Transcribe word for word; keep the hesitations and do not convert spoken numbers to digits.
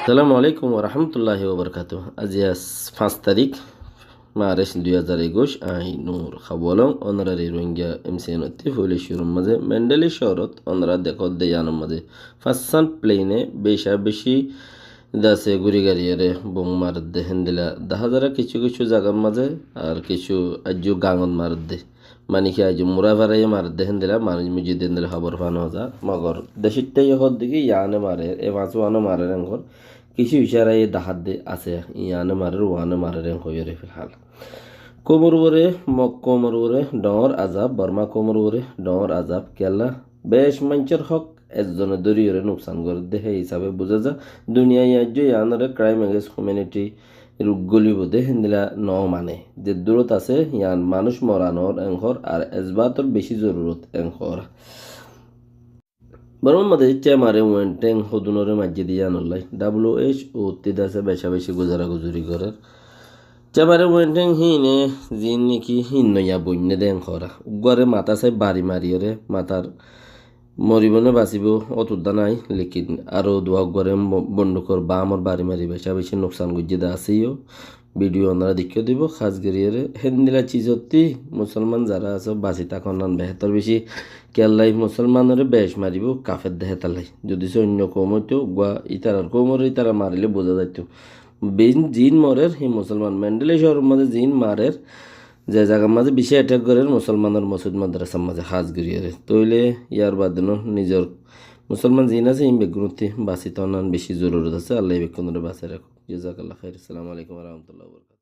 Assalamu alaikum warahmatulláhi wabarakátuhu. Aijja fañs tarík, March dui házar ekuic, añí Nur Habolong, ónorari Rohingya M C N ottú foila cúrur mazé Mandalay cóorót ónora dekódde yíanor mazé fañssán plane becabeci dase gúri gariyóre bom maredde héndilla dahá zar kissú kissú zagar mazé, ar kissú aijjó gañot maredde. Mani ki aijjó mura feraiyé maredde héndilla manúic moijjé de héndilla hóbor fán óiye. Mogor decóitta yó hoódde ki yíane marer, e fañsúane marer enkor. Kissú icáraye dahádde asé, yíane marer, uáne marer en hoiyóre filhál. Koumor uore, Mog koumor uore dhoóñr azab, Borma koumor uore dhoóñr azab, kiyólla bec maincór hók ezzone dóriyóre nuksan gorédde, hé hísabe buzá za. Duniyai aijjó yíanore crime against humanity ruk gólibou de héndilla no mane. Zeddúrot asé yían manúic moranor enkor ar esbator beci zorurot enkor. Bormar mazé cemare uenteng hodúnore maijjé de yíanollá W H O ottú dase becabeci guzara guzuri gorér. Cemare uenteng híine ziín niki híin noiya boinné de enkora. Uggúare matá sai bari mariyóre matar moribóu né basibóu ótudda nái, lekin aró duwa uggúare bo-, bondukor bámor bari mari becabeci nuksan goijjé de asé yó. Video ónora deikkó dibo, hás goríyore héndilla cizottú musolman zara asó basi tákonnan behétor beci. Kiyólla musolmanore bec maribóu kafer de hétallá. Zodi se oinno koum óito, uggúa ítarar koumore ítara marilé buzá zaito. Bin ziín morer, hí musolman. Mandalay cóorór mazé ziín marer, ze zagar mazé beci attack gorér, musolmanor mosjid madrasar mazé hás goríyore. Tóile yar bade no nizor musolman ziín asé, híin beggúnottú basi tákonnan beci zorurot asé. Allaye beggúnore basai rakók. Jazakallah khair. Assalamu alaikum warahmatullahi wabarakatuhu.